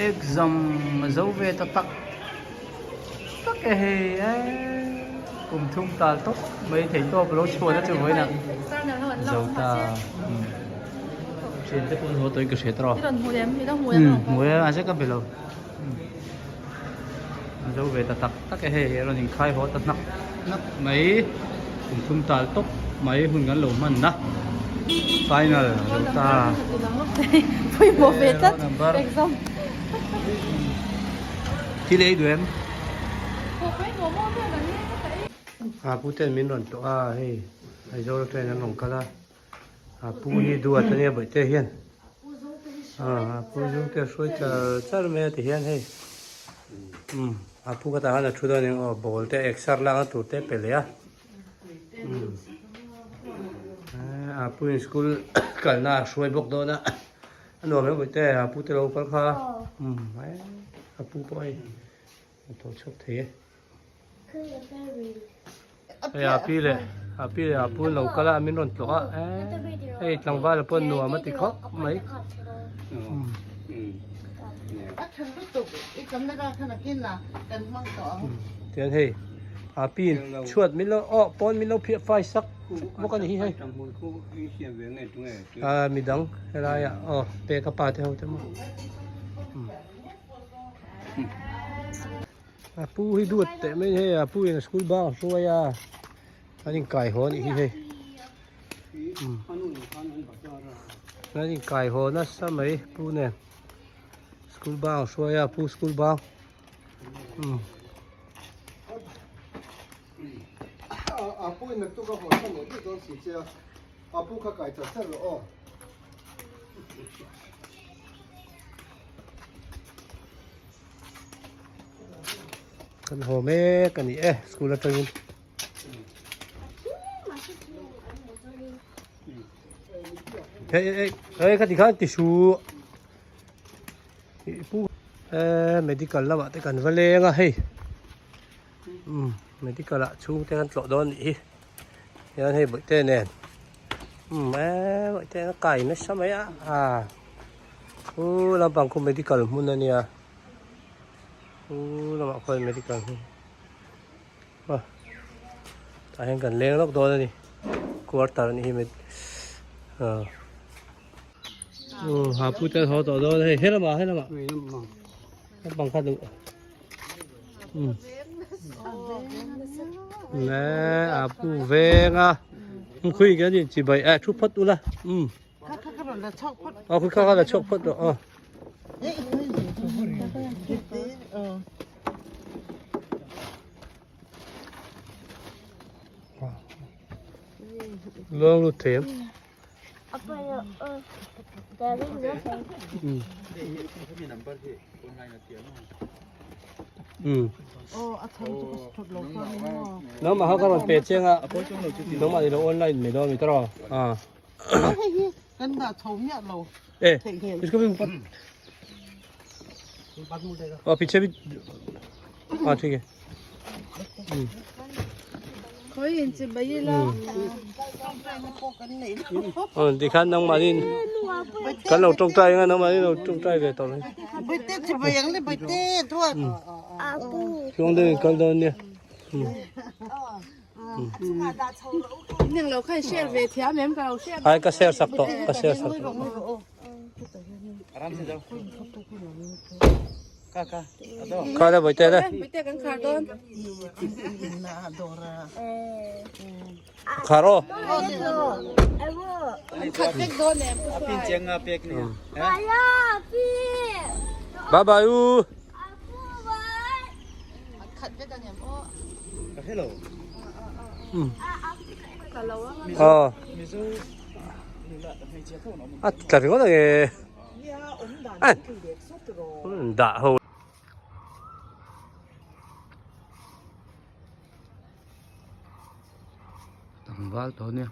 Exam a zo ve ta tak tak e hei eee kum thum tal tawp mai thei tawp lo chhuah na chu vawiin ah zo ta thian te pawh an haw tawhin ka hria tawh umm hmu e mahse ka be lo a zo ve ta tak tak e hei a rawn inkhai haw ta hnak hnak mai kum thum tal tawp mai hun kan lo hman na final a zo ta thil ei duh em a pu ten min rawn tawh a hei Aizawl atangin an rawn kal a. A pu hi duat a nia bawihte hian a pu zung te a hruai char char mai a ti hian hei umm a pu ka tah khan a thu dawn eng aw ball te exer lak na tur te a pe leh a umm a pu in school kalna a hruai bawk dawn a a nuam hle bawihte a pu te lo kal kha umm a pu pawh hei a tho chhuak thei e. Hei a pi leh a pi leh a pu an lo kal a min rawn tlawh a hei tlangval pawh nuam a ti khawp mai. Tihian hei a pi in chhuat min lo aw pawn min lo phiah fai sak bawk a ni hi hei ah midang helaiah aw peka pa te ho te maw. A pu hi duat teh mai hei a pu in a school bang a hruai a an inkai haw a nih hi hei an inkai haw nasa mai pu nen school bang a hruai a pu school bang umm. A pu in naktuk a haw chhan leh bik dawn si che a a pu kha kai char char rawh aw. Kan haw mek a ni e school atangin. Hei hei hei kha tikhan ti su pu e medical lamah te kan va leng a hei umm medical ah chhung te kan tlawh dawn a nih hi hian hei bawihte nen umm e bawihte a kai nasa mai a ah. Khu lampang khu medical hmun a nia khu lamah khuan medical hmun a tah hian kan leng lawk dawn a ni quarter a nih hi ah aw ha pu te an haw tawh dawn a hei helamah helamah lampang kha duh um nge a pu veng a khui kan inchibai eh thu phawt ula um. Aw kha kha la chhuak phawt rawh aw. Luang lut thei em? Nangmah kha ka rawn pe chiang a, nangmah ni lo online mai dawn a mi tawrh aw. Hei hi kan dah chho miah lo Eh, isko bhi upar और पीछे भी हाँ ठीक है ờ thì khán nông mà đi kan lo tawng tai nga nang mahni lo tawng tai ve tawh mai chuang deuhin kal dawn nia Ai ka share sak tawh ka share sak tawh. Kha le bawihte le. Khar aw. Bye bye u. Ờ. A tla ringawt ang e. Dah ho. Tlangval tawh ania.